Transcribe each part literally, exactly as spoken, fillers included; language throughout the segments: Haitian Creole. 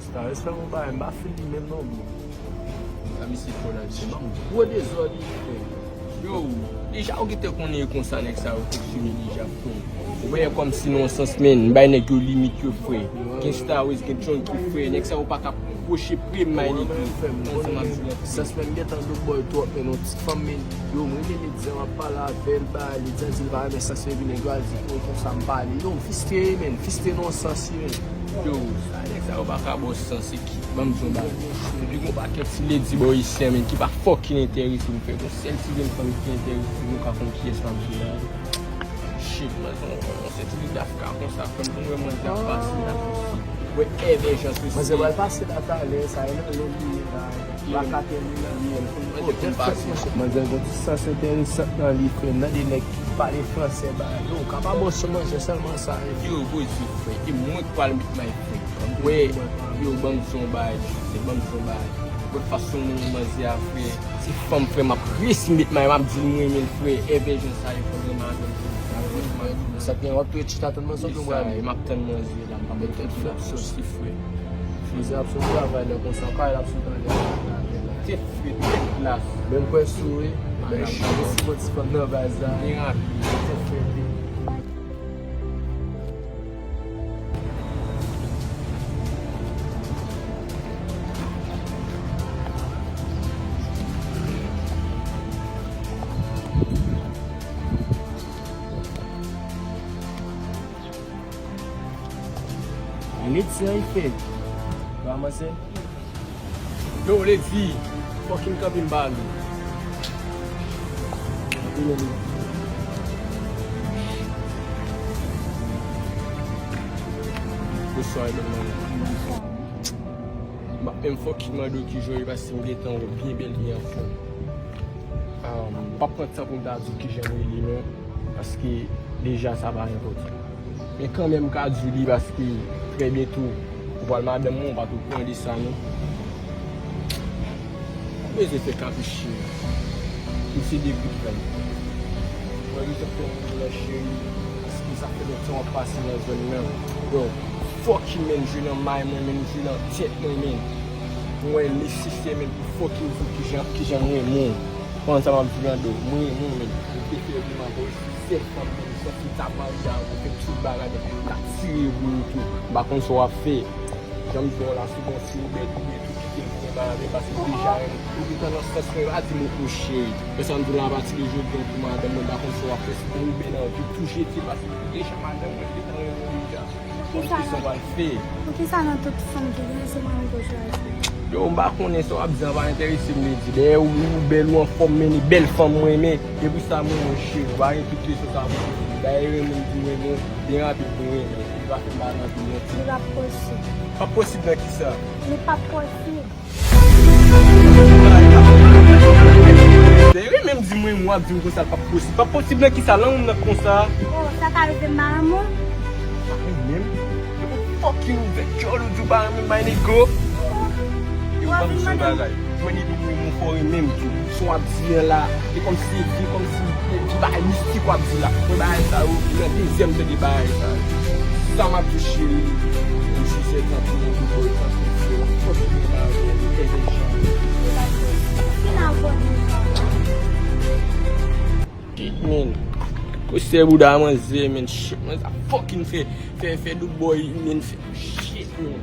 Stylist fè m yon bagay, m pa feel li menm non, bro. Sa misye fò la, misye ban m gwo dezòd, wi, frè. Yo, deja ou gentan konnen e konsa nèg sa yo fonksyone deja, frè. Ou wè, kòmsi nan yon sans, men, m bay nèg yo limit yo, frè. Gen Stylist, gen Junkie, frè. Nèg sa yo pa ka pwoche pre m, my nigga. Konn sa m ap di la, frè. Sans menm gentan do bòy twòp, men yon ti fanm, men, yo, m rele medsen, m ap pale avè l, bay, li di, di l pa renmen sans, epi nèg yo al di, oh, konsa m pale. Yo, m fiste, men, fiste nan yon sans, men. Yo, sa nèg sa yo pa ka ba w sans, se ki, ban m di w bagay. Epi gon pakèt ti lady boy isit, men, ki pa fucking enterese m, frè. Gon sèl ti jenn fanm ki enterese m, ou ka konn kiyès m ap di la. Shit, man, se yon, se ti nèg Dafka konsa, frè m, pou mwen, mwen, ap pase la. Wè, èvèjans osi. Manzè pral pase la talè, sa e nan lòt li ye la. Bakatè li la. Manzè konn pase. Manzè gon ti sans enteresan nan li, frè m, nan de nèg ki pale fransè, ba, yo, ka pa bon sou manzè sèlman sa, e. Yo, poze, frè. E mwen k pral meet my friend. Wè, yo, ban m di w yon bagay, se ban m di w yon bagay. Wè fason nou manzè a, frè. Se fanm, frè, m ap resi meet my, m ap di l m renmen l, frè. Èvèjans sa, yo, frè, m ap di l. Sa gen w ap tou chita tann manzè oubyen w prale? M ap tann manzè la, m pa konn ki l ap soti, frè. Manzè ap sot travay lè konsa, kay l ap sot anlè. Se frè, tèt glas. Menm kwè sou, wi. Menm cheve, si bon ti fanm nan baz la. Byen rapid. Se frè, wi. Lady, se an fè. Ramanse. Yo, Lady, fucking kanpe m ba li. Bonswa, e bonswa. M ap menm fucking mande w kijan w ye, paske m gentan wè w byen bèl, byen anfòm. Ah, m p ap pran tan pou m ta di w kijan m rele non, paske deja sa pa enpòtan. Men kanmenm m ka di w li paske trè byento ou pral madanm mwen, ou pa t okouran de sa non. Ou bezwen fè kapichi. Misye de bout frè m. Mwen bezwen fè moun la cheri, paske sa fè lontan w ap pase nan zòn nan. Yo, fucking men, jwe nan may mwen, men, jwe nan tèt mwen, men. Mwen nesesè, men, pou fucking di w kijan, kijan m renmen w. Konn sa m ap di w nan do. Mwen, mwen, men, mwen prefere m avè w, se sèl fanm, men, santi m ta marye avè w, fè tout bagay, men, m ta tire pou ou tou. M pa konn sa w ap fè. Jan m di w la, si w gon ti ou bèt ou bèt ou kite m fè bagay, men, paske m deja renmen w. Ou gentan nan sans mwen, pa di m ou cheri. Men sa m di w la, apati de jodi a, ou pou madanm mwen, m pa konn sa w ap fè. Si gon ou bèt nan vi, tou jete, paske ou deja madanm mwen, m gentan renmen w deja. Poukisa nan, poukisa nan tout fanm ki gen, se mwen menm pou chwazi? Yo, m pa konnen sa w ap di a pa enterese m, Lady. Dèyè ou, ou bèl, ou anfòm, men e bèl fanm mwen renmen. E pou sa mwen, mwen cheri, ou pa gen tout kesyon sa pou poze. Dayè renmen m di w renmen w, byen rapid pou renmen. Li pa fè m pa nan tou non. Li p ap posib. P ap posib nan kisa? Li p ap posib. Dèyè renmen m di mwen, mwen ap di m konsa, l p ap posib. P ap posib nan kisa? Lanmou m nan konsa. Oh, sa ka rive m pa renmen w? Pa renmen m? Yo, fucking ouvè kè w, di w pa renmen m, my nigga. Yo, ban m di yon bagay. Mwen, depi m renmen w, fò w renmen m tou. Sa w ap di a la, e kòmsi, e kòmsi, e ti bagay mistik w ap di la. Mwen, bagay sa yo, nan dezyèm tande bagay sa yo. Sa m ap di w, cheri, m jis tankou yon boubòy, tankou yon fòk yon bagay, yon tèt de chan. Shit, man. Gwosè bouda manzè, man. Shit, man. Sa fucking fè, fè, fè doubòy, man. Fè, shit, man.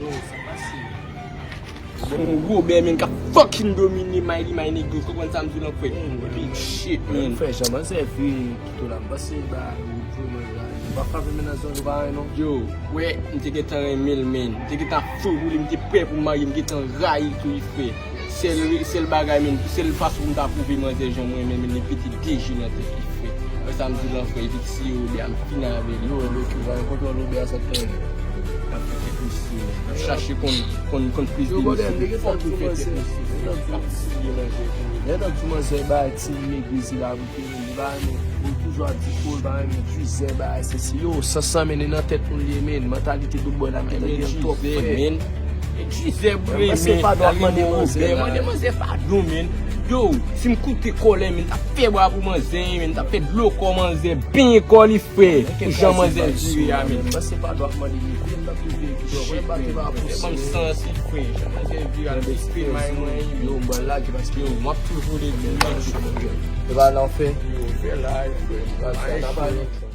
Yo, sa pase. Bon, Robert, man, k ap fucking domine, my, my nigga. Konprann sa m di w lan, frè. Epi, shit, man. Frè, jan manzè vin kite w la, m panse ba ou vreman la. Ou pa frape mennaj lan, ou pa anyen, non. Yo, wè, m te gentan renmen l, man. M te gentan fou pou li, m te prè pou m marye, m gentan rayi l tou, frè. Sèl, sèl bagay, men, sèl fason pou m ta pwouve manzè jan mwen renmen l, men li pete de je nan tèt li, frè. Wè sa m di w lan, frè, epi si yo oubyen m fin avè li. Yo, men ki va kontròl oubyen sa k fè. N ap fè tèt misye, men. N ap chache konn, konn, konn plis de misye. Fòk nou fè tèt misye, men. N ap siye manzè tou. Lè nan ti manzè bay ti megri si la pou fini, li bay, men. Ou toujou ap di kou l pa renmen djizè, bagay sesi. Yo, sans sa, men, e nan tèt moun li ye, men. Mantalite doubòy la, m gentan gen l twòp, frè. Men djizè, bre, men. Mande manzè padon, men. Yo, si m koute kòlè, men, m t ap fè bwa pou manzè, men, m t ap fè dlo kò manzè, benyen kò li, frè, pou jan manzè vire a, men. Mwen se pa dwa mande li, men m t ap touye li, frè, pa te pa posib. Ban m santi, frè, jan manzè vire a, l te fè may mwen, yo, ban lage, paske yo, m ap toujou vole, men, e pa nan fè. Yo, fè la, frè.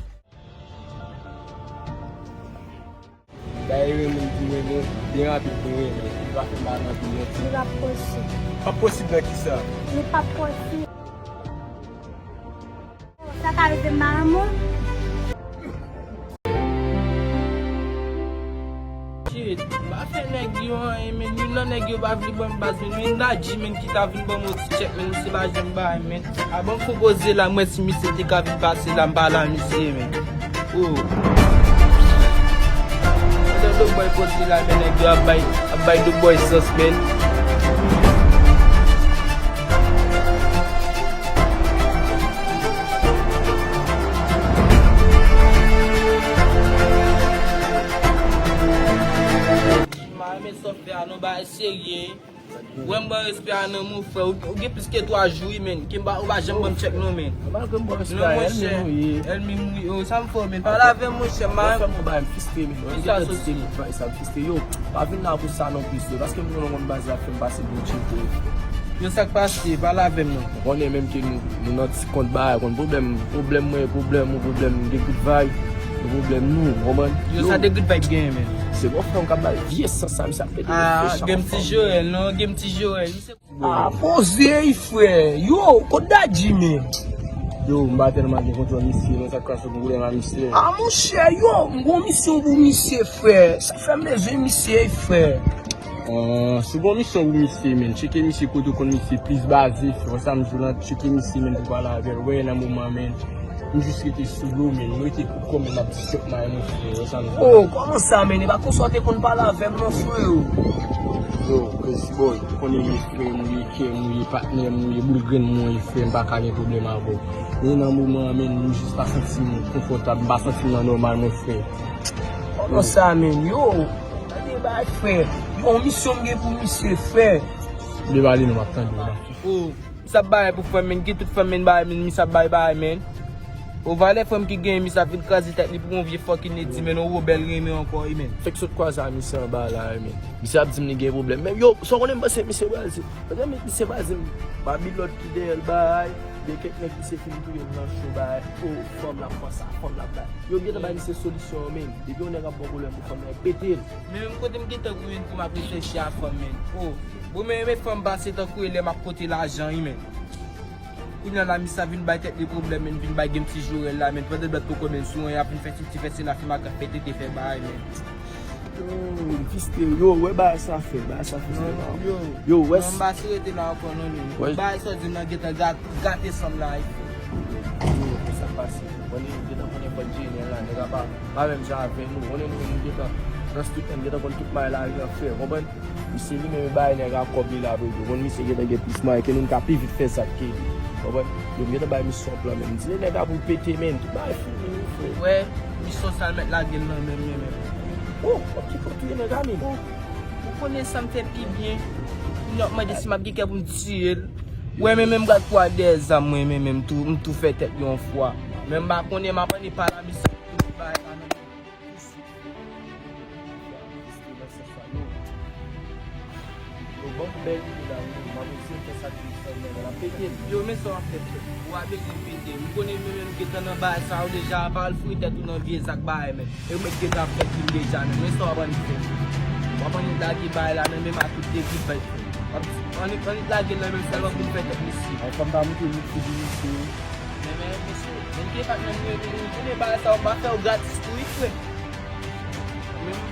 Bay renmen pou renmen, byen rapid pou renmen. Li pa fè mal anpil non. Li p ap posib. P ap posib nan kisa? Li p ap posib. Sa ka rive m pa renmen w? Shit, m pa fè nèg yo anyen, men youn nan nèg yo pa vle ban m baz, men youn Dadji, men ki ta vin ban m yon ti tchèk, men misye pa janm bay, men. A ban m fon poze la, m wè si misye te ka vin pase la, m pale a misye, men. Oh. Pandan Dope Boy poze la, men nèg yo ap bay, ap bay Dope Boy sans, men. M pa renmen sa w fè a non, bagay serye. Wè m ban respè a nan men w, frè. Ou, ou gen plis ke twa jou, wi, men. Ke m pa, ou pa janm ban m tchèk non, men. Malgre m ban respè a, non, monchè, ènmi m ou ye. Ènmi m ou ye. Oh, sa m fè w, men. Pale avè m, monchè, man. Fè m yon bagay, m fiste, men. Kisa soti? Sa m fiste, yo. Pa vin la pou sa non plis, yo. Paske m konnen w konn baz la fè m pase bon tcheko. Yo, sa k pase? Pale avè m, non. Ou konnen menm ke nou, nou nan ti kont bagay, konn pwoblèm, pwoblèm mwen, pwoblèm ou, pwoblèm de good vibe, pwoblèm nou, ou konprann? Yo, sa de good vibe genyen, men. Se bon frè m k ap bay vye sans sa, misye ap pete. Ah, gen ti Joel, non, gen ti Joel. Ah, poze, frè. Yo, kot Dadji, men? Yo, m pa tèlman gen kontwòl misye, non, sa k pase pou pwoblèm a misye. Ah, monchè, yo, m gon misyon pou misye, frè. Sa fè m bezwen misye, frè. Ah, si w gon misyon pou misye, men, tcheke misye kote w konn misye plis baze, frè. Sa m di w lan, tcheke misye, men, pou pale avè l. Wè, nan moman, men. M jis rete sou dlo, men. M rete pou kò m, men m ap di chòk may, mon frè. Wè sa m di. Oh, kòman sa, men? E pa konsa w te konn pale avè m, non, frè, o. Yo, Crazy Boy, ou konnen li frè m, li kè m, li patnè m, li boul grenn mwen, li frè m, pa ka gen pwoblèm avè w. Men nan moman an, men, m jis pa santi m konfòtab, m pa santi m nan nòmal, mon frè. Kòman sa, men? Yo, tande bay, frè. Yon misyon m gen pou misye, frè. Li pale, non, m ap tande w, m ap. Oh. Misye ap bay pou frè m, men, ki tout frè m, men, bay, men, misye ap bay, bay, men. O valè frè m ki genyen, misye ap vin kraze tèt li pou yon vye fucking nèg di, men, yon wobèl renmen ankò, wi, men. Fèk sot kwaze a misye anba la, wi, men. Misye ap di m li gen pwoblèm. Men, yo, sa w konnen m panse misye pral di? Pandan misye pral di m, Babilòt ki dèyè l, bay, gen kèk nèg misye fin touye l nan cho, bay. O, fanm la fè sa, fanm la bay. Yo gentan bay misye solisyon an, men. Depi yon nèg ap bon pwoblèm pou fanm nan, pete l. Men menm kote m gentan goumen pou m ap reflechi a fanm, men. O, bon, men, men fanm pase tankou e lè m ap pote lajan, wi, men. Kounye a la, misye ap vin bay tèt li pwoblèm, men, vin bay gen ti Jorèl la, men, pandan dòt poko, men, sou an, y ap vin fè siti, fè sila, fè makak, fè tete, fè bagay, men. Yo, m fiste, yo, wè bagay sa fè, bagay sa fè, yo. Yo, wè. Non, m pa si rete la ankò, non, men. Wè. Bagay sa di m nan gentan gat-, gate san m la, wi. Yo, wè sa k pase. Konnen, m gentan konnen fò Jenè la, nèg la pa, pa menm jan avè nou. Konnen nou, nou gentan nan street, nou gentan konn tout may lari an fè, konprann? Misye li menm e bay nèg a kòb li la, bro. Bon, misye gentan gen plis mwayen ke nou, n ka pi vit fè zak ke li. Konprann? Yo, m gentan bay misyon plan, men. M di, nèg a pou pete, men. Tout bagay fini, wi, frè. Wè, misyon sa l mèt lage l nan men m, men. Oh, w ap kite w touye nèg a, men. Oh, ou konnen sa m fè pi byen. Kounye a w ap mande si m ap gen kè pou m tiye l. Wè, men, men m gad kwa dèyè zam mwen, men, men m tou, m tou fè tèt yon fwa. Men m pa konnen, m ap annik pale a misye pou tout bagay sa, men. Yo, ban m bèl ide la, wi. M ap eseye fè sa ki sòl nan, men l ap pete. Yo, men sa w ap fè, frè. Ou ap ede m pete. M konnen men, men m gentan nan bagay sa yo deja, pa al foure tèt ou nan vye zak bagay, men. E ou mèt gentan ap fè krim deja, men. Men sa w ap annik fè. M ap annik lage bagay la nan men m ak tout de good vibe, frè. Annik, annik lage l nan men m sèlman pou m fè tèt misye. Ay, fò m ta moute look figi misye. Men, men, mesye, men ki e patnè m yo, men, men, konnen bagay sa yo, m pa fè yo gratis tou, wi, frè. Men,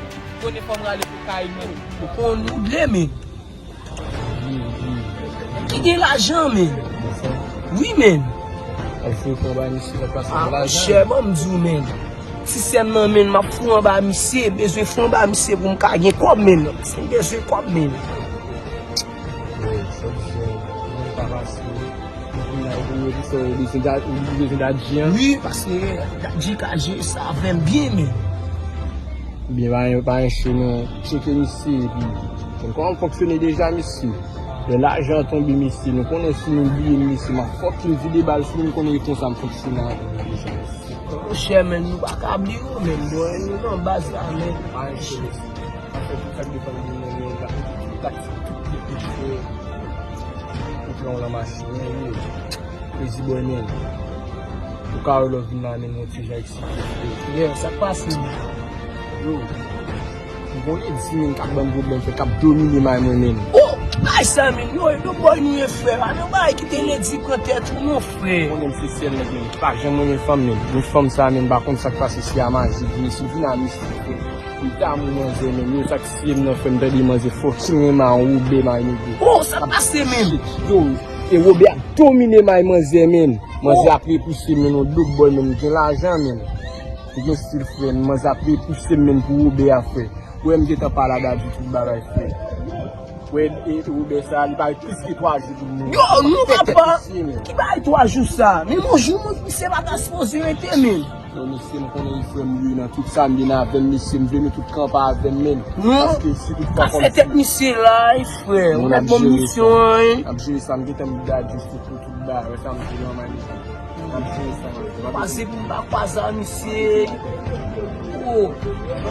konnen fò m rale pou kay mwen. Ou konn ou dle, men. Ki gen lajan, men. Wi, men. Al foure fon ba misye, sa pase. Ah, lajan. Monchè, ban m di w, men. Ti sè m nan, men, m ap foure anba misye, bezwen foure anba misye pou m ka gen kòb, men. Paske m bezwen kòb, men. Wi, sa di se, mwen pa pase. Mwen konnen ou bezwen, ou bezwen Dadji an. Wi, paske Dadji ka jere sa avè m byen, men. Byen, pa, pa enche non, tcheke misye, epi konn kòman l fonksyone deja, mesye. Lè lajan an tonbe, mesye, nou konnen si nou bliye m, mesye, m ap fucking vide bal sou nou, nou konnen e konsa m fonksyone avè nou deja, mesye. Monchè, men, nou pa ka bliye w, men, bò, nou nan baz la, men. Pa enterese. Anfèt, tout sa k depann de mwen, men, m ap mete tout taktik, tout teknik, frè, pou pran w nan machin, men, yo. Crazy boy, men. Ou ka wè lè w vin la, men, yon ti jan eksite, frè. Yeah, sa k pase? Yo, m konnen di, men, k ap ban m pwoblèm, frè, k ap domine may mwen, men. Oh! Bay sa, men. Yo, yo, boy, nou ye, frè. Pa nan bagay ki te ledi pran tèt ou, non, frè. Konnen m se sèl nèg, men. Pa janm renmen fanm, men. Men fanm sa, men, m pa konn sa k pase, si a maji, vini, si vin a mistik, frè. M damou manzè, men. Yo, sa k siye m nan, frè, m tande manzè fò ki renmen a woube may nèg yo. Oh, sa k pase, men. Yo, e woube ap domine may manzè, men. Manzè ap repouse m, men, yon dòk bòy, men, m gen lajan, men. M gen stil, frè, manzè ap repouse m, men, pou woube a, frè. Ou wè m gentan pale a Dadju tout bagay, frè. Ou wè, e, woube sa, li bay plis ke twa jou pou nou. Yo, nou papa! Ki bay twa jou sa? Men yon jou, mwen, misye pa ta sipoze rete, men. Yo, mesye, m konnen frè m li ye nan tout sa, m vin avè m, mesye, m vle nou tout kanpe avè m, men. Non. Paske si tout pa fè tèt misye la, frè. Ou mèt ban m misyon, wi. N ap jere sa, m gentan m Dadju sou tout, tout bagay, wè sa m di non, man. N ap jere sa, man. Kwaze pou m pa kwaze a misye. Oh,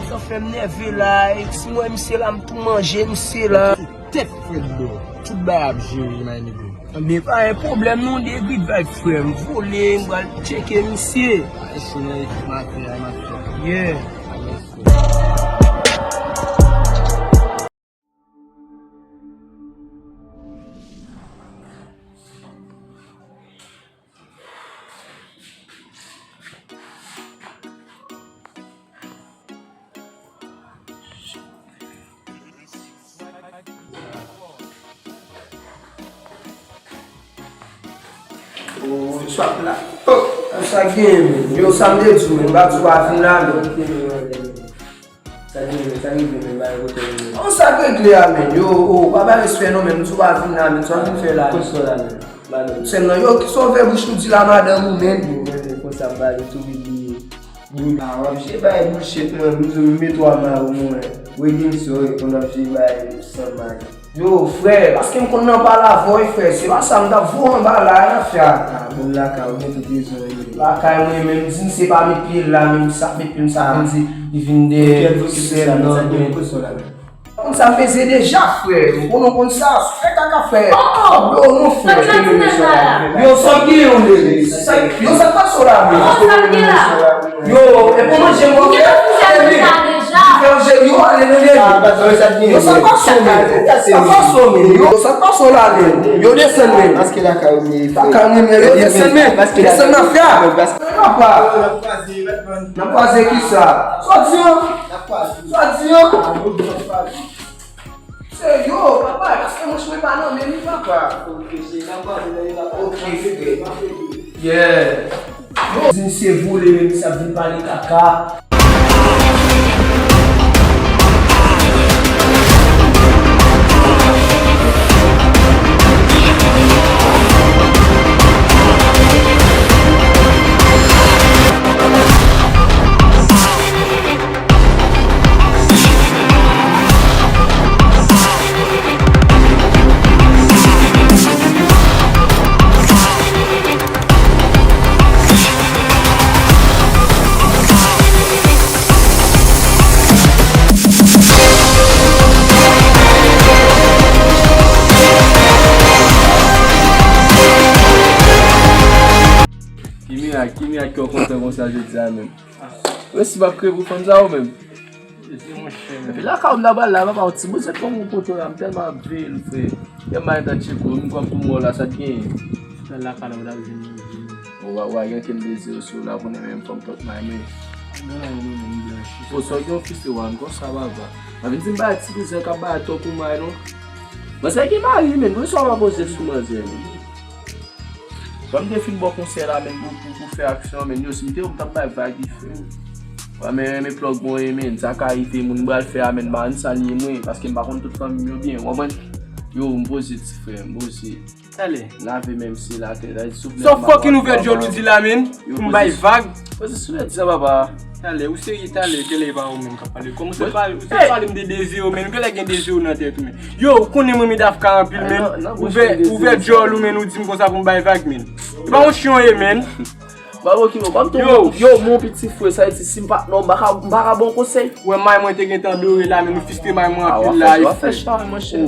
sa fè m nève la, si m wè misye la, m tou manje misye la. Tèt frè dlo. Tout bagay ap jere, my nigga. Men pa gen pwoblèm non, de Grid Vibe frè m. Vole, m pral tcheke misye. Ay, se nan ekip maten, ay, maten. Yeah. Oh, chòp la. Oh, sa gen, men. Yo, sa m te di w, men. M pa di w pa vin la, men. Sa gen, men. Sa rive, men. Ba yo kote, men. Oh, sa k regle a, men. Yo, oh, pa bay respè, non, men. M di w pa vin la, men. Sa w vin fè la, men. Kote w la, men. Sèl nan, yo, kisa w fè bouch ou di la, madanm ou, men? Yo, men, men, konsa, m ba yo tou, bibi. Boul, ah, w ap jere bay bullshit, man. M di w, m met w a mari w, mwen. Wede m sou, e konn w ap jere bay san mari. Yo, frè, paske m konn nan pale avè w, frè. Se pa sa, m t ap voye anba la, nan fè a. Ah, bon, lakay, ou gen tout rezon, wi. Lakay mwen, menm di m se pa met pye l la, menm sa, met pye m sa, vin di, li vin dèyè sè m nan, men. Konn sa m peze deja, frè. M konnen w konn sa. Fè kaka, frè. Oh, oh. Yo, non, frè. Yo, sa k gen, yo, yo, sa k pase w la, men? Yo, e pou manje m, frè. Fè manje, yo, ale nan dèyè. Yo, sa k pase w, men? Sa k pase w, men? Yo, sa k pase w la, men? Yo, desann, men. Paske lakay ou ye, frè. Lakay ou ye, men. Yo, desann, men. Desann nan, frè. Papa. N ap kwaze kisa? Sa w di an? Sa w di an? Se yo, papa, paske mwen chwe pa nan men li, papa. Ok, se n ap kwaze nan li, papa. Ok, frè. Yeah. Yo, di misye vole, men misye ap vin pale kaka. Ki mirak, ki mirak ke w kontan konsa jodi a menm? Resi p ap kreye pou fanm sa yo menm. Epi lakay ou m ta pral la, papa, yon ti bouzèt kòm ou pote la, m tèlman ap veye l, frè. Yè m pa gentan tcheke w, m kwè m tou mò la, sa t genyen? Lakay la, m t ap jwenn yon. Ou pa, ou pa gen okenn dezi sou la, konnen menm fanm tòt may mwen. Non, non, non, non, m blanchi. O, sa w gen yon fis te wan konsa, papa. M ap vin di m bay ti bouzèt k ap bay tòt ou may, non. Mwen se gen mari, men, poukisa w pa poze sou manzè, men? Lè m te fin ba w konsèy la, men, pou, pou, pou fè aksyon, men, yo, si m te ou, m t ap bay vag, wi, frè. Wa, men, renmen plòg mwen, men, sa ka rive, moun m pral fè a, men, m pa konn sa l ye, mwen, paske m pa konn tout fanmi m yo byen, w konprann? Yo, m poze, ti frè, m poze. Talè. Lave men m se latè, la, souf nèg. Sa w fucking ouvè djòl ou di la, men? Pou m bay vag? Poze sou nèg sa, papa. Talè, ou serye talè, genlè e pa ou menm k ap pale. Kòman ou se pale, ou se pale m de Deziro, men ou genlè gen Deziro nan tèt ou, men. Yo, ou konnen mwen renmen Dafka anpil, men. Ouvè, ouvè djòl ou, men, ou di m konsa pou m bay vag, men. E pa yon chen w ye, men. Babo ki bon, kòm tou yo, yo, mon piti frè, sa vle di si m pa, non, m pa ka, m pa ka bon konsèy. Wè, may mwen te gentan dore la, men nou fistre may mwen anpil la, e fè. Fè chay, monchè.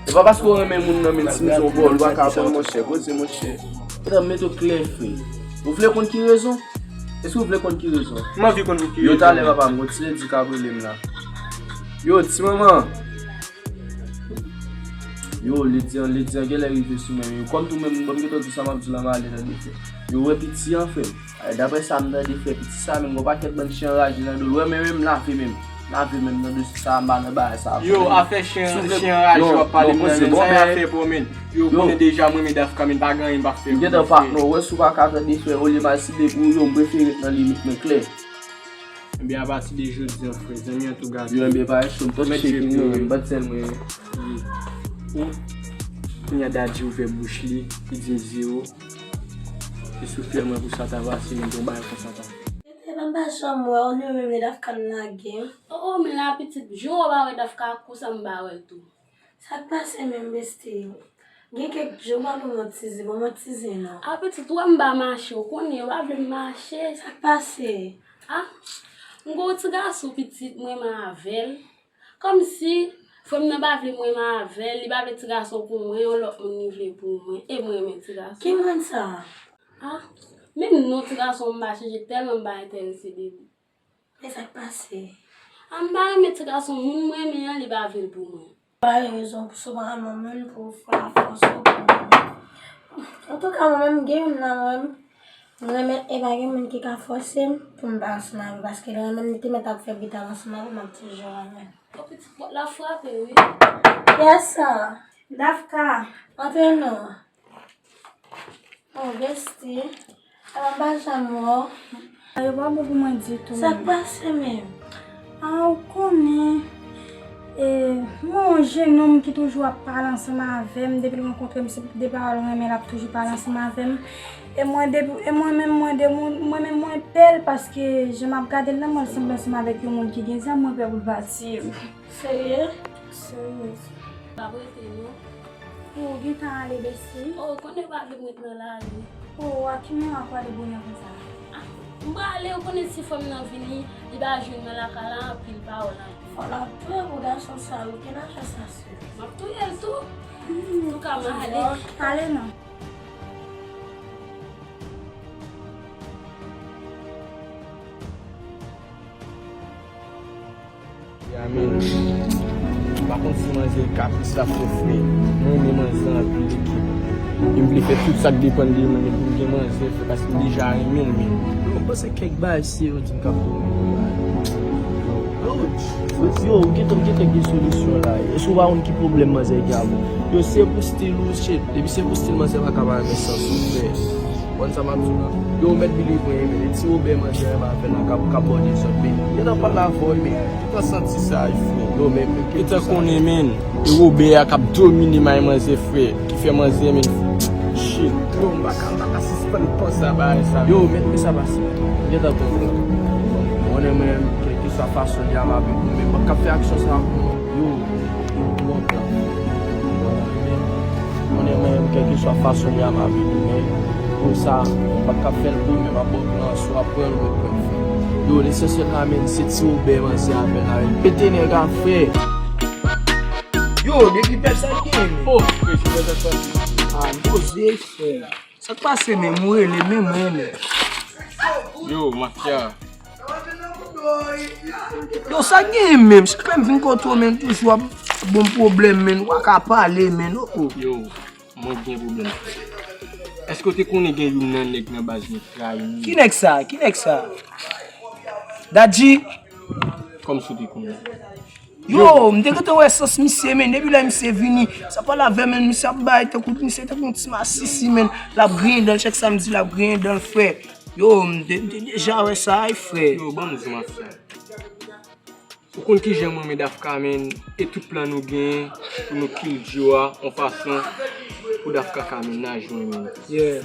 E pa paske w renmen moun nan, men si m di yon pawòl, ou pa ka pran, monchè, koze, monchè. Etan, mete w klè, frè. Ou vle konn ki rezon? Èske w vle konn ki rezon? M anvi konn ki rezon. Yo, talè, papa m, gon ti ledi k ap rele m la. Yo, ti manman. Yo, ledi an, ledi an genlè rive sou mwen. Yo, kòm tou menm, ban m gentan di sa m ap di la, m ale nan defè. Yo, wè piti an, frè m. Ay, daprè sa m tande, frè, piti sa menm, gon pakèt bann chen anraje nan do l. Wè, men menm lave menm. Lave menm nan dosye sa, m pa nan bagay sa. Yo, afè chen, chen anraje w ap pale m nan, men sa e afè pa w, men. Yo, konnen deja mwen, men Dafka, men pa gen anyen m pa fè. M gentan pa, non, wè, si w pa ka tande, frè, olye m al sible pou ou, yo, m prefere ret nan limit mwen, klè. Ebyen, apati de jodi an, frè, zanmi an tou gate. Yo, ebyen, pa cho, m t ap tcheke, yo, m pa t sèl mwen. Wi. Ou, kounye a Dadji ouvè bouch li, li di m Deziro. Se souflè mwen pou sa ta pase, men yon bagay konsa ta. Tete, m pa janm wè w, ou menm, men Dafka n lage. O, o, men la pitit, jou w pa wè Dafka, kou sa m pa wè l tou. Sa k pase menm, besti? Gen kèk jou m pa ban m yon ti zen, ban m yon ti zen non. A pitit, ou wè m pa mache, ou konnen, ou pa vle m mache. Sa k pase? A, m gon ti gason pitit, mwen renmen avè l. Kòmsi, frè m nan pa vle mwen renmen avè l, li pa vle ti gason pou mwen, yon lòt moun li vle pou mwen, e mwen renmen ti gason. Ki moun sa? A, menm non ti gason m pa chanje tèlman m pa enterese de li. Men sa k pase? A m pa renmen ti gason moun mwen renmen an, li pa vle l pou mwen. Bay rezon pou sou pa renmen moun pou fè l fòse w pou moun. Antouka, mwen menm, gen youn nan mwen, mwen renmen, e pa gen moun ki ka fòse m pou m pa ansanm avè l, paske l renmen m, li te mèt ap fè bri ta ansanm avè m, m ap toujou renmen l. O pitit, pòt la frape, wi. Yes, sir. Dafka. Antre non. Oh, besti. Ala m pa janm wè w. Yo pa bon pou mwen ditou. Sa k pase menm? A, ou konnen. E, mwen yon jennonm ki toujou ap pale ansanm avè m. Depi l rankontre m, se de pawòl renmen l ap toujou pale ansanm avè m. E mwen, depi, e mwen menm, mwen, de, mwen, mwen menm, mwen pè l paske jan m ap gade l la, mwen l sanble ansanm avèk yon moun ki gen zam, mwen pè pou l pa tiye m. Serye? Serye. Pa prete non. O, ou gentan ale, besti? O, ou konnen pa vle m ret nan lari. O, a ki moman w ap prale bonè konsa? A, m prale, ou konnen si fanm nan vini, li pa jwenn mwen lakay la, anpil pawòl, anpil. Fò l ap pre pou gason sa, wi, ki lajan sa, sè? M ap touye l tou. Antouka, m ale. Ale non. Ya, men, m pa konn si manzè kapris la fè frè. Mwen renmen manzè anpil, ekip. E m vle fè tout sa k depann de mwen, men pou m gen manzè, frè, paske m deja renmen l, men. Yo, m panse kèk bagay serye w di m k ap pwomet ou la. Yo, yo, yo, ou gentan, ou gentan gen solisyon la. Èske ou pa konn ki pwoblèm manzè gen avè w? Yo, se pou stil ou, shit. Depi se pou stil manzè pa ka pa renmen sans ou, frè. Konn sa m ap di w la. Yo, ou mèt believe mwen, men ti Wobè manzè renmen avè l la k ap, k ap bò dezòd, men gentan pale avè w, men gentan santi sa, frè. Yo, men, men, gentan konnen, men, e Wobè a k ap domine may manzè, frè, ki fè manzè, men, shit. Yo, m pa ka, m pa ka sispann panse a bagay sa. Yo, men, men sa pase. Gentan konnen. Konnen mwen, kèlkeswa fason li ap avèk ou, men m p ap ka fè aksyon sa pou mwen. Yo, ou an plan. Konnen mwen, kèlkeswa fason li ap avèk ou, men pou sa, ou pa t ka fè l pou mwen, m ap ba w plan, si w ap pran l, ou mèt pran l, frè. Yo, lesansyèl la, men, se ti Wobè manzè avè l la, men pete nèg a, frè. Yo, depi pèp sa gen, men. O, frè, se pèp sa. A, m poze, frè. Sa k pase menm, ou rele menm, mwen renmen. Yo, mafya. Yo, sa k genyen menm? Chak lè m vin kote w, men toujou ap bon pwoblèm, men ou pa ka pale, men, oh, oh. Yo, mwen gen pwoblèm. Èske w te konnen gen youn nan nèg nan baz nou trayi nou? Ki nèg sa? Ki nèg sa? Dadji? Kòmsi w te konnen? Yo, m te gentan wè sans misye, men, depi lè misye vini, sa pale avè m, men, misye ap bay tankou, misye tankou yon ti masisi, men, l ap griyen dan l, chak samdi l ap griyen dan l, frè. Yo, m te, m te deja wè sa, wi, frè. Yo, ban m di w, mafya. Ou konn kijan mwen, men Dafka, men, e tout plan nou genyen pou nou kill Djo a, yon fason pou Dafka ka mennen a jwenn mwen. Yeah.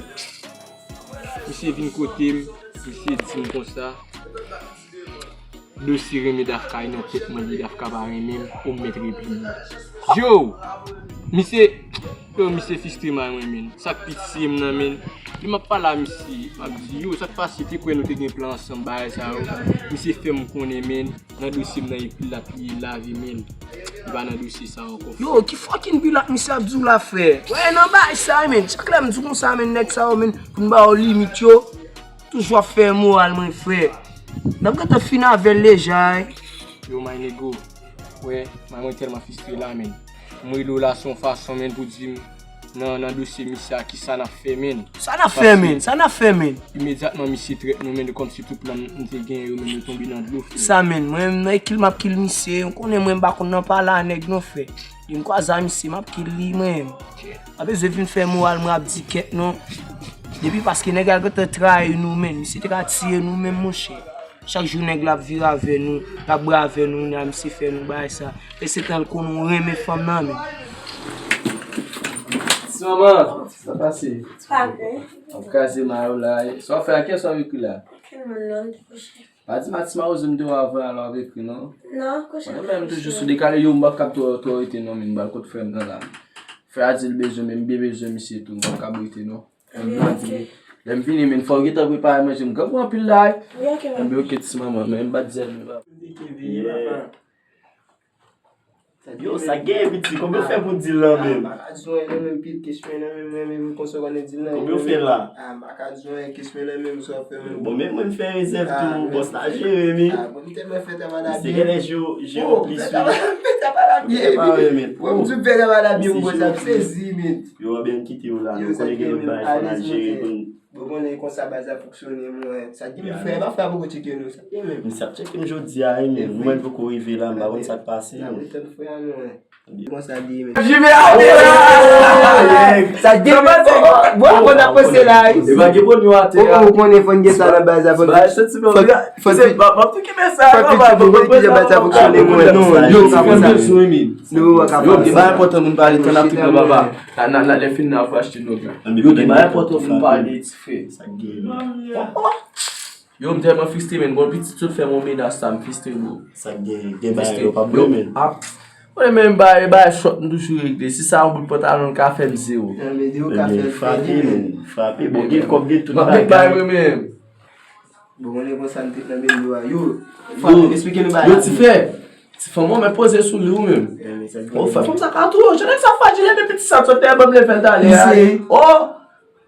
Misye vin kote m, misye di m konsa, Dosye renmen Dafka nan tèt mwen, li Dafka pa renmen m, ou m mèt repliye. Yo! Misye, yo, misye fistre may mwen, men. Sa k pitiye m nan, men. Li m ap pale a misye, m ap di, yo, sa k pase, te kwè nou te gen plan ansanm, bagay sa yo. Misye fè m konnen, men, nan dosye m nan, epi l ap li lave men l. Li pa nan dosye sa ankò. Yo, ki fucking bilak misye ap di w la, frè? Wè, nan bagay sa, men. Chak lè m di w konsa, men, nèg sa yo, men, pou n ba yo limit yo, toujou ap fè moral mwen, frè. N ap gentan fin avè l deja, wi. Yo, my nego, wè, may mwen tèlman fistre la, men. M rele w la se yon fason, men, pou di m nan, nan dosye misye a, kisa n ap fè, men. Sa n ap fè, men? Sa n ap fè, men? Imedyatman, misye trèt nou, men, kòmsi tout plan m te gen yo, men, yo tonbe nan dlo, frè. Sa, men? Mwen menm, nan kill m ap kill misye, ou konnen mwen m pa konn nan pale a nèg non, frè. Li m kwaze a misye, m ap kill li, mwen menm. Pa bezwen vin fè moral, mwen ap di kèt non. Depi paske nèg la gentan trayi nou, men. Misye te ka tiye nou menm, monchè. Chak jou nèg la ap vire avè nou, l ap bwè avè nou, nan misye fè nou bagay sa. E se tan l konn ou renmen fanm nan, men. Ti manman, sa pase? Pa byen. Ap kraze may ou la. Sa w fè a, kiyès w ap ekri la? Okenn moun non, m te kouche. Pa di m a ti mawozo m te wè avan al w ap ekri non. Non, kouche. Mwen menm toujou sou dekale, yo, m p ap kab twò, twò rete non, men m pral kot frè m nan la. Frè a di l bezwen, men m byen bezwen misye tou, m p ap kab rete non. Lè m vini, men fò w gentan prepare manje, m grangou anpil la wi. Wi, oke, men. Enben, oke, ti manman, men m pa t di anyen, papa. Yo, sa gen, piti, konbyen w fè pou dil lan menm? Ah, m pa ka di w anyen non, men pil kesyon nan men mwen, men konsa w konnen dil lan. Konbyen w fè la? Ah, m pa ka di w anyen, kesyon nan men mwen, sa w ap fè menm. Bon, men mwen m fè rezèv tou, bòs la jere, men. Ah, bon, m tèlman fè travay la byen. Se genlè je w, je w plis wi. Fè travay la byen, wi. Wè, m di w fè travay la byen, bòs la ap sezi, men. Yo, anben, kite yo la, nou konnen gen lòt bagay fò n al jere pou n. Bon, konnen konsa baz la fonksyone, mwen. Sa gen menm, frè, pa frè a poko tcheke nou, sa gen menm. Misye ap tcheke m jodi a wi, men mwen poko rive la, m pa konn sa k pase, men. N ap retann frè a nou, wi. Konsa li ye, men. Jimmy ate la! Sa gen menm, bon, bon, n ap panse la wi. E pa gen bon nou ate la. Ou konnen fò n gen sa nan baz la, fò n fò n fò n fè piti moun konnen kijan baz la fonksyone, mwen, non, nou pa ka fè sa. Yo, gen bagay enpòtan moun pale, tann ap tout nan papa. Nan, nan, nan, lè fini nan ap achte dwòg la. Yo, gen bagay enpòtan pou m pale, ti frè. Sa k gen? Yo, m tèlman fistre, men. Bon, pitit sot fè m yon menas la, m fistre, bro. Sa k gen? Gen bagay yo p ap bon, men. Mwen menm, bagay, bagay chòt m toujou regle. Si sa yon bout pantalon, l ka fè m zewo. Ebyen, frape, men. Frape. Bon, gen kòb, gen tout bagay. M ap met bagay mwen menm. Bon, konnen konsa n te nan bendo a. Yo, fò n esplike nou bagay la. Yo, ti frè. Ti fanm, ou mèt poze sou li ou menm. Ou fè fanm sa ka touye w. Jan nèg sa fajile, men piti sa t sot dèyè ban m level talè a. Oh!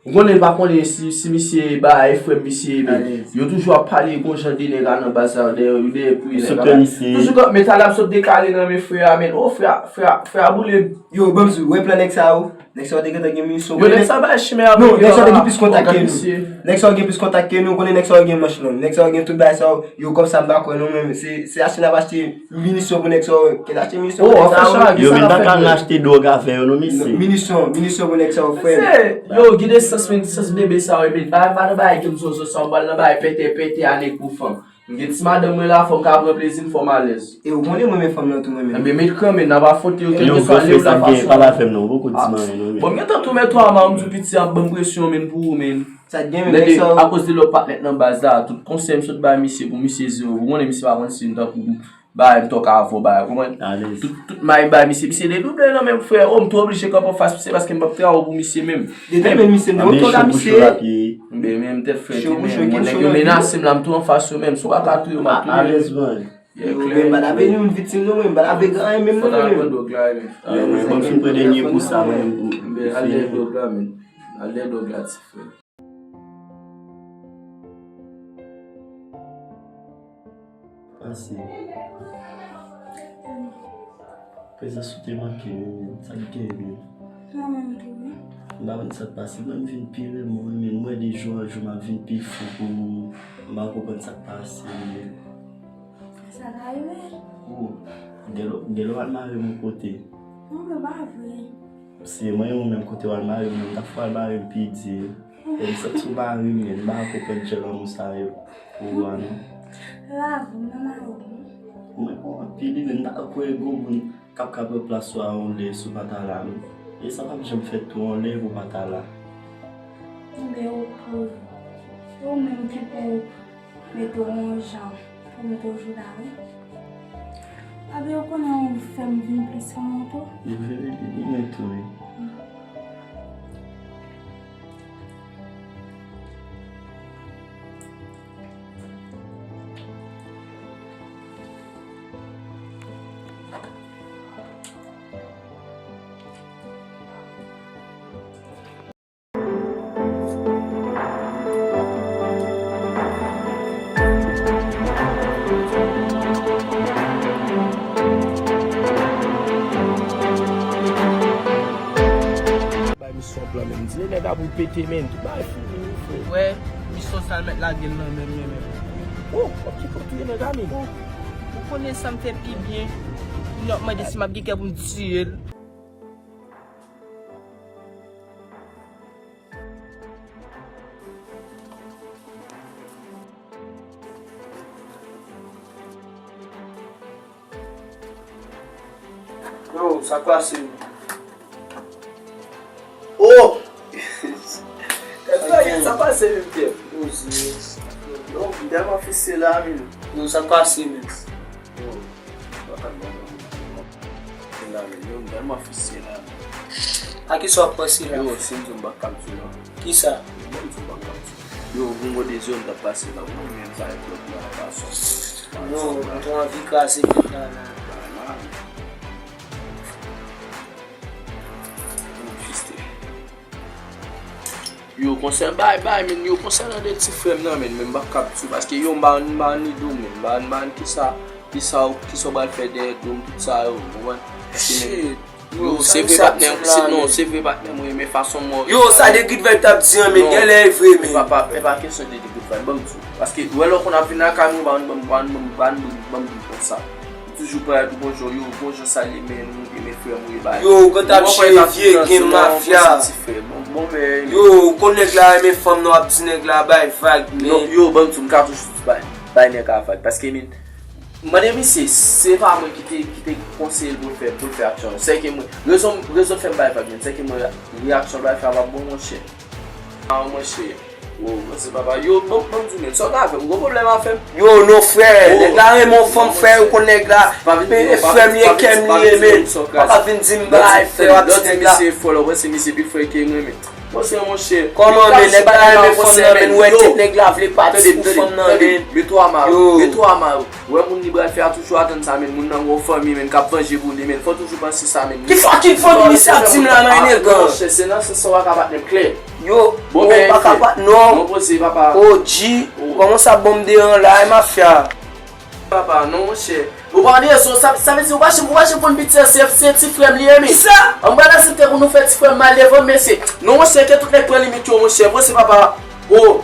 Ou konnen l pa konnen si, si misye ba e frè m misye ye, men yo toujou ap pale gon jan de nèg a nan baz la, dèyè, dèyè pou nèg a. Toujou k ap, men talè ap sot dekale nan men frè a, men. Oh, frè a, frè a, frè a boule m. Yo, ban m di w, wè plan nèg sa yo. Nèg sa yo te gentan gen minisyon. Yo, nèg sa bay chimè a. Non, nèg sa yo te gen plis kontak ke nou. Nèg sa yo gen plis kontak ke nou, konnen nèg sa yo gen manch long. Nèg sa yo gen tout bagay sa yo, yo kòb sa m pa kwè non, men se, se achte n ap achte minisyon pou nèg sa yo. Kèt achte minisyon pou nèg sa yo. Yo, men pa ka al achte dwòg avè yo non, mesye. Minisyon, minisyon pou nèg sa yo, frè m. Yo, gen de sans, men sans bebe sa yo, men pa, pa nan bagay ke m zozo sa, m pral nan bagay pètè, pètè a nèg pou fanm. M gen ti madanm mwen la, fò m ka pran plezi m, fò m alèz. E ou konnen mwen renmen fanm nan tou, mwen menm. Ebyen, met kran, men, n ap afwonte yo, kèlkeswa lè ou nan fason. Pale avè m non, ou poko di m anyen non, men. Bon, m gentan tou mèt twa ma, m di w piti ap ban m presyon, men, pou ou, men. Sa t gen, men, nèg sa yo. Akoz de lè w pa t nèt nan baz la, tout konsèy m sot bay misye pou misye zewo. Ou konnen misye pa konn si m tankou bagay m tòk avè w, bagay, ou konprann? Tout, tout may m bay misye, misye dedouble nan men m, frè. Oh, m tou oblije kanpe anfas misye paske m p ap travay pou misye menm. Depi men misye, m te konn tòk a misye. Ebyen, men m tèt frèt, men, bon, nèg yo menase m la, m tou anfas yo menm. Si w pa ka touye m, m ap touye. Alèz, man. Yo, men m pa t ap vini yon viktim non, men m pa t ap vin anyen menm non, men. Fò n al pran dwòg la, men. Mwen, mwen fin pran dènye kou sa, mwen, pou, pou fini. Al dèyè dwòg la, men. Al dèyè dwòg la, ti frè. Pase. Prezans ou te manke m, men. Sa k gen, men? Mwen menm tou, wi. M pa konn sa k pase. Mwen, m vin pi renmen w, men. M wè de jou an jou, m ap vin pi fou pou ou. M pa konprann sa k pase, men. Sa ka rive. Oh, gen lè, gen lè w al mare m yon kote. Non, men pa vre. Si mwen, ou menm kote w al mare m, mwen, m ta fè w al mare m pi di. E m santi w mare m, men m pa konprann jan lanmou sa yo pou ou a, non. Lave m nan mare m. Mwen, bon, anpil, men m ta kwè gon moun k ap ka pran plas ou a yon lè si w pa ta la, non. E sa p ap janm fèt tou yon lè pou w pa ta la. Enben, ou pou, ou menm ki pou mete w yon jan. Mwen toujou la, wi. Abi, ou konnen ou fè m vin plis renmen w tou. Mwen vle vin renmen w tou, wi. Bay misyon plan menm. Di nèg ap pete menm. Tout bagay fini, wi, frè. Wè, misyon sa l mèt lage l nan men m, men, men. Oh, w ap kite w touye nèg la, men. Oh, ou konnen sa m fè pi byen. Moun ap mande si m ap gen kè pou m tiye l. Yo, sa k pase? Oh! Sa k pase menm, Pierre? Yo, m tèlman fise la, men. Yo, sa k pase menm? Yo, m pa ka ban mwen. Yo, m tèlman fise la. A kisa w ap panse la? Yo, si m di w m pa kab di w non. Kisa? Yo, bon, m di w m pa kab di w. Yo, gon gwo dezòd k ap pase la, wi, men sa e pwòp nan fason. Yo, m tro anvi kraze peyi a la. Yo, konsènan bay, bay, men yo, konsènan de ti frè m nan, men, men m pa kab di w, paske yo, m pa, m pa ni do, men, m pa, m pa kisa, kisa, kisa w pral fè dèyè do m, tout sa yo, w konprann? Paske, men, yo, se vre patnè, se, non, se vre patnè mwen, men fason mwen. Yo, sa de Good Vibe t ap di an, men, genlè e vre, men. E pa, pa, e pa kesyon de, de Good Vibe, ban m di w. Paske, ou wè lè w konn ap vin lakay mwen, ou pa konn ban m, ban m, ban m, ban m, ban m di konsa. M toujou parèt ou bonjou, yo, bonjou, salye, men, nou, men frè mwen, e bay. Yo, ou konn ap jere vye gen mafya. Bon, bon, men. Yo, ou konn nèg la renmen fanm, non, ap di nèg la bay vag, men. Non, yo, ban m di w, m ka toujou bay, bay nèg la vag, paske, men, mande misye, se pa mwen ki te, ki te konseye l pou l fè, pou l fè aksyon. Se ke mwen, rezon, rezon fè m bay vag, men, se ke mwen, reyaksyon l bay fè a pa bon, monchè. Ah, monchè. Oh, mèsi, papa. Yo, bon, bon, di men, sa w ta fè m? Ou gon pwoblèm avè m? Yo, non, frè. Nèg la renmen yon fanm, frè, ou konn nèg la. E frè m li ye, kè m li ye, men. Pa ka vin di m bagay, frè, w ap di nèg la. Misye fò, lè w wè se misye pi frè ke mwen, men. Monchè, monchè. Kòman, men, nèg la renmen fanm nan, men, ou wè tèt nèg la vle pati pou fanm nan, men. Mete w amare, mete w amare. Ou wè moun li pral fè a toujou atann sa, men, moun nan gon fanmi, men, k ap vanje pou li, men, fò toujou panse sa, men. Ki fucking fanmi misye ap di m la, nan, nèg an? Monchè, se nan sans sa w pa ka bat nèm klè. Yo, ou pa ka bat non. Bon, poze, papa. O G, kòman sa, bon, m deran la, e mafya. Papa, non, monchè. Ou pa gen rezon, sa, sa vle di, ou pa janm, ou pa janm konn piti a, se, se ti frè m li ye, men. Kisa? An m pral aksepte pou nou fè ti frè m mal devan m, mesye. Non, monchè, ke tout nèg pran limit yo, monchè. Poze, papa. Oh.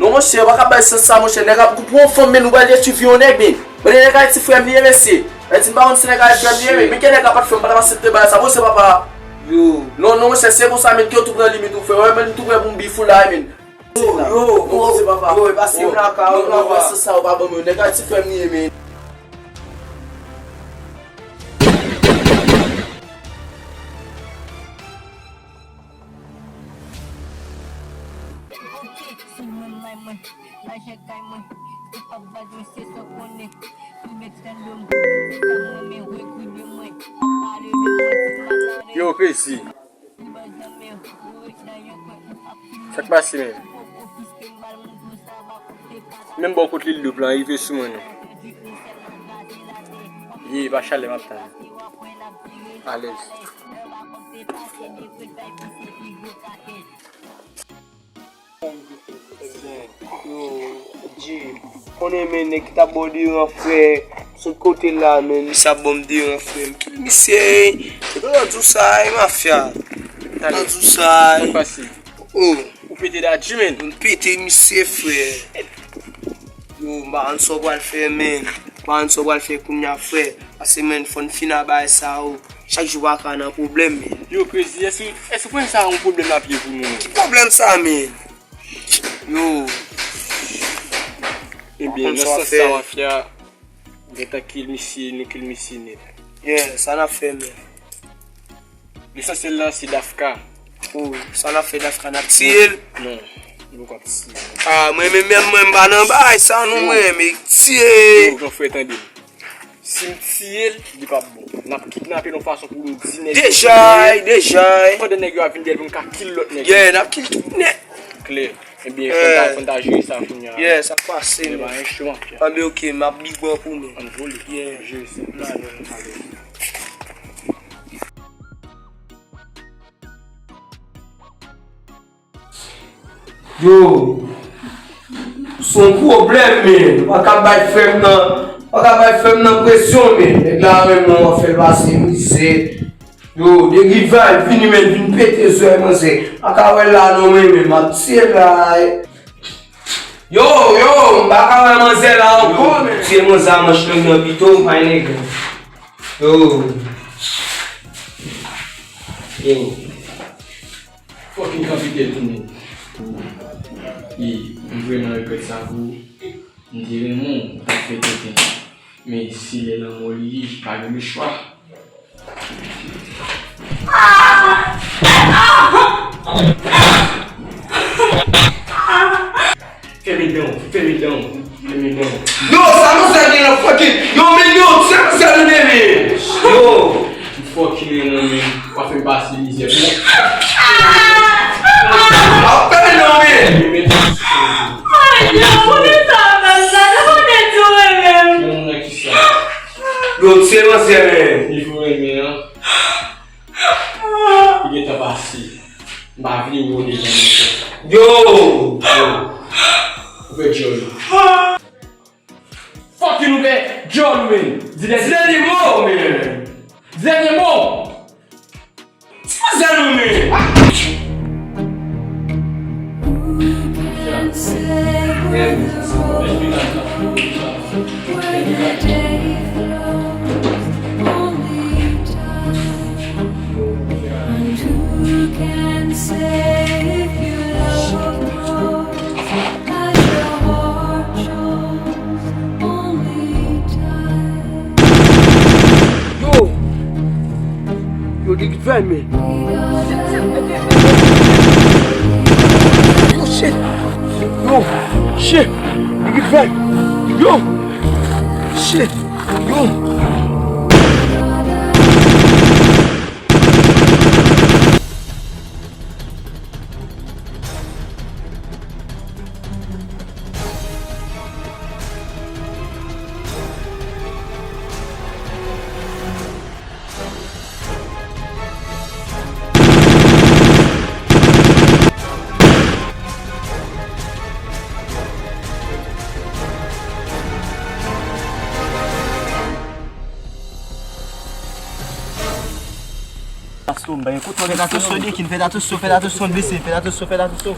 Non, monchè, ou pa ka bay sans sa, monchè. Nèg ap pou yon fanm, men nou pral detwi vi yon nèg, men. Men nèg la ti frè m li ye, mesye. Mwen di m pa konn si nèg la frè m li ye, men. Men ke nèg la pa t fè m, pa t ap aksepte bagay sa. Poze, papa. Yo. Non, non, monchè, se konsa, men, ke w tou pran limit ou, frè. Wè, men, m tou prè pou m bif ou la, men. Yo, yo, yo, yo, e pa se m lakay ou, papa. Non, non, pa sans sa, ou pa ban m yo. Nèg la ti frè m li ye, men. Yo, Crazy. Sa k pase menm? Menm bò kot Lil Dope lan rive sou mwen non. Ye, pa chalè m ap tann. Alèz. Yo, G, konnen men nèg ki t ap ba w deran frè, sot kote la men, misye ap ban m deran frè, m kill misye, se pa di w sa, e mafya, pa di w sa, e. Ou pete dat, G, men. M pete misye, frè. Yo, m pa konn sa w pral fè, men. M pa konn sa w pral fè kounye a, frè. Pase, men, fò n fin ak bagay sa, o. Chak jou pa ka nan pwoblèm, men. Yo, Crazy, èske, èske w konnen sa yon pwoblèm l ap ye pou nou? Ki pwoblèm sa, men? Yo. Ebyen, nan sans sa, mafya, gentan kill misye, nou kill misye nèt. Yeah, sa n ap fè, men? Lesansyèl la, se Dafka. Oh, sa n ap fè Dafka, n ap tiye l? Non. Nou konn si. Ah, mwen menm, menm mwen, m pa nan bagay sa non, mwen, men tiye. Yo, Jean Frère, tande m. Si m tiye l, li p ap bon. N ap kidnape l yon fason pou nou di nèg yo. Deja, deja. Pandan nèg yo ap vin dèyè l pou n ka kill lòt nèg yo. Yeah, n ap kill tout nèt. Klè. Ebyen, fò n ta, fò n ta jere sa kounye a. Yeah, sa pase, men. Ebyen, enstriman, frè. Anben, ok, m ap big up pou mwen. Ann vole. Yeah. Jere sa. N ale, n ale. Yo, se yon pwoblèm, men. Pa ka bay frè m nan, pa ka bay frè m nan presyon, men. Nèg la menm, mwen, w ap fè l pase mizè. Yo, Derival, vini, men, vin pete zòrèy manzè. Pa ka wè l la, non, men, men, m ap tiye l la, eh. Yo, yo, m pa ka wè manzè la ankò, men. Tiye manzè a manch long nan pito, my nigga. Yo. Yo. Fucking kapitèn tou menm. E, m vrèman regrèt sa pou ou. M te renmen w, ou t ap fè tenten. Men, se lè lanmò li ye, pa gen lechwa. Fèmen dan w, fèmen dan w, fèmen dan w. Yo, sa manzè gen nan fucking. Yo, men yo, sa manzè nan men. Yo. M fucking renmen w, men. W ap fè m pase mizè pou. W ap fè m nan men. Ay, yo, pou ki sa, manzè? Ou konnen tou renmen m. Renmen w nan ki sa? Yo, se manzè, men. Li pou renmen an. Li gentan pase. M pa vle wè w devan mwen ankò. Yo! Yo! Ouvè djòl ou. Fucking ouvè djòl ou, men! Di dènye mo, men! Di dènye mo! Ti manzè nou, men! Yo! Yo, Derival, men. Yo, shit! Yo, shit! Derival! Yo! Shit! Yo! Fè tatou sou, fè tatou sou, fè tatou sou, bese, fè tatou sou, fè tatou sou.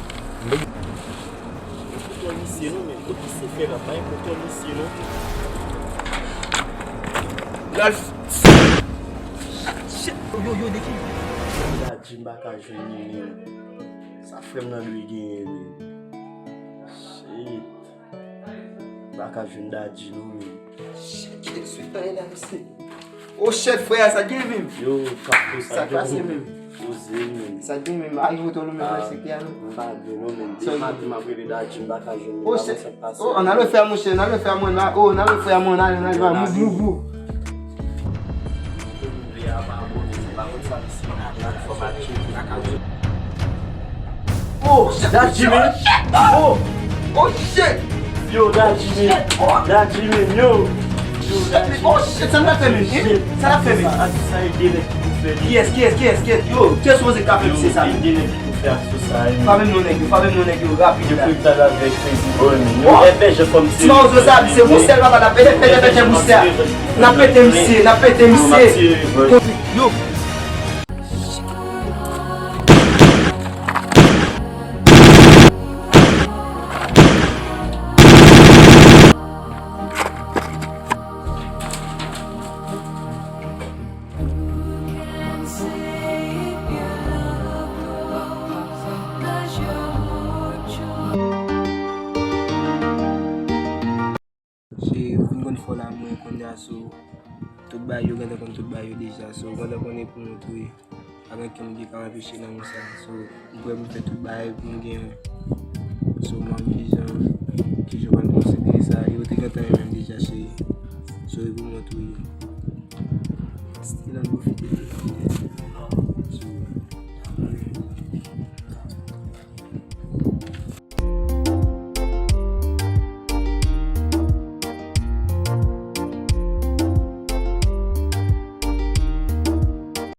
Kontwòl misye non, men. Kot misye fè la, pa gen kontwòl misye non. Lal f-, shit, yo, yo, de ki? Dadji, m pa ka jwenn li, men. Sa frè m nan dwe genyen, men. Shit. M pa ka jwenn Dadji non, men. Shit, Jezi, tande la, mesye. Oh shit, frè, sa gen menm? Yo, Kato, sa k pase menm? Poze menm. Sa gen menm? Ay, foto nou menm nan sektè a non. M pa gen non menm. Depi maten m ap rele Dadji, m pa ka jwenn li. Oh shit. Oh, ann al fè a monchè, ann al fè a mwen la. Oh, ann al fè a mwen la, ann al fè a mwen la. Move, move, move. Oh, Dadji menm. Oh, oh shit. Yo, Dadji menm. Dadji menm, yo. Yo, Dadji. Oh shit, sa n ap fè menm? Shit. Sa n ap fè menm? Sa, sa e de nèg ki pou fè li. Kiyès, kiyès, kiyès, kiyès? Yo, kiyès sipoze ka fè misye sa menm? Yo, e de nèg ki pou fè aksè sa, e. Frape m non nèg yo, frape m non nèg yo, rapid la. Yo pral avèk Facebook, bro, men. Yo, oh, F B J fòm ti. Ti Mawozo sa, se Roussel papa, n ap pete, pete, pete Roussel. N ap pete misye, n ap pete misye. Yo. Se, ou fin konn fò la mwen konnya, so, tout bagay yo gentan konn tout bagay yo deja, so, ou gentan konnen pou mwen tou ye. Pa gen kenn ki ka anpeche lanmou sa, so, m prè pou m fè tout bagay pou m gen So, m ap kijan, kijan w pral konsidere sa. Yo te gentan renmen m deja, cheri. So, e pou mwen tou ye. Still ap pwofite.